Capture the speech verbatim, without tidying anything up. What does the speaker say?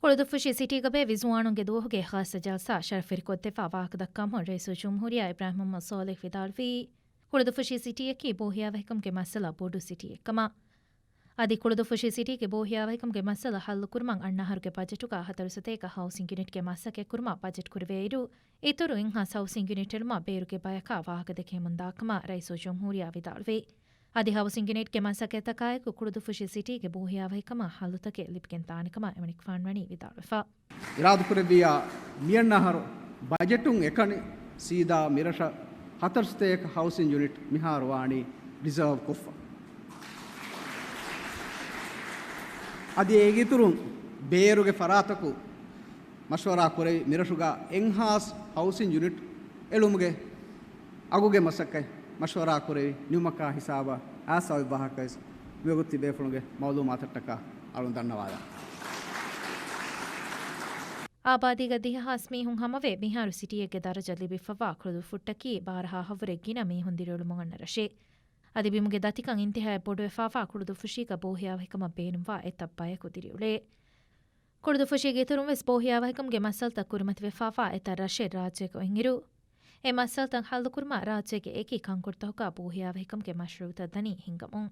ކުޅުދުއްފުށި ސިޓީގަ ބޭއްވި ޒުވާނުންގެ ދުވަހުގެ ޚާއްޞަ ޖަލްސާ ޝަރަފުވެރިކޮށްދެއްވާ ވާހަކަދައްކާ މުން ރައީސުލްޖުމްހޫރިއްޔާ އިބްރާހިމް މުޙައްމަދު ޞާލިޙް ވިދާޅުވީ، ކުޅުދުއްފުށި ސިޓީއަކީ ބޯހިޔާވަހިކަމުގެ މައްސަލަ ބޮޑު ސިޓީއެއްކަމަށް. އަދި ކުޅުދުއްފުށި ސިޓީގެ ބޯހިޔާވަހިކަމުގެ މައްސަލަ ޙައްލުކުރުމަށް އަންނަ އަހަރުގެ ބަޖެޓުގަ ހަތަރު ސަތޭކަ ހައުސިން ޔުނިޓްގެ މަސައްކަތްކުރުމަށް ބަޖެޓް ކުރެވޭއިރު، އިތުރު އެއްހާސް ހައުސިން ޔުނިޓް އެޅުމަށް ބޭރުގެ ބަޔަކާ ވާހަކަ ދެކެހެމުންދާކަމަށް ރައީސުލްޖުމްހޫރިއްޔާ ވިދާޅުވި. އަދި ހައުސިން ޔުނިޓްގެ މަސައްކަތްތަކާއެކު ކުޅުދުއްފުށި ސިޓީގެ ބޯހިޔާވަހިކަމަށް ހައްލުތަކެއް ލިބިގެން ދާނެކަމަށް އެމަނިކުފާނު ވަނީ ވިދާޅުވެފަ. އިރާދަކުރެއްވިއްޔާ، މިއަންނަ އަހަރު ބަޖެޓުން އެކަނި ސީދާ މިރަށަށް ހަތަރު ސަތޭކަ ހައުސިން ޔުނިޓް މިހާރު ވާނީ ރިޒާވް ކޮށްފަ. އަދި އޭގެ އިތުރުން ބޭރުގެ ފަރާތަކު މަޝްވަރާ ކުރެވި މިރަށުގަ އެއްހާސް ހައުސިން ޔުނިޓް އެޅުމުގެ އަގުގެ މަސައްކަތް މަޝްވަރާ ކުރެވި ނިމުމަކާ ހިސާބަށް އައިސް އޮތް ވާހަކަވެސް މިވަގުތު ތިބޭފުޅުންގެ މައުލޫމާތަށްޓަކާ އަޅުން ދަންނަވާލާ. އާބާދީގަ ދިހަ ހާސް މީހުން ހަމަވެ، މިހާރު ސިޓީއެއްގެ ދަރަޖަ ލިބިފައިވާ ކުޅުދުއްފުށްޓަކީ ބާރަ ހާހަށްވުރެ ގިނަ މީހުން ދިރިއުޅުމުން އަންނަ ރަށެއް. އަދި ބިމުގެ ދަތިކަން އިންތިހާއަށް ބޮޑުވެފައިވާ ކުޅުދުއްފުށީގަ ބޯހިޔާވަހިކަމަށް ބޭނުންވާ އެތައް ބަޔަކު ދިރިއުޅޭ. ކުޅުދުއްފުށީގެ އިތުރުން ވެސް ބޯހިޔާވަހިކަމުގެ މައްސަލަތައް ކުރިމަތިވެފައިވާ އެތައް ރަށެއް ރާއްޖޭގަ އޮތްއިރު، އެ މައްސަލަތައް ހައްލުކުރުމަށް ރާއްޖޭގެ އެކި ކަންކޮޅުތަކުގަ ބޯހިޔާވަހިކަމުގެ މަޝްރޫއުތައް ދަނީ ހިނގަމުން.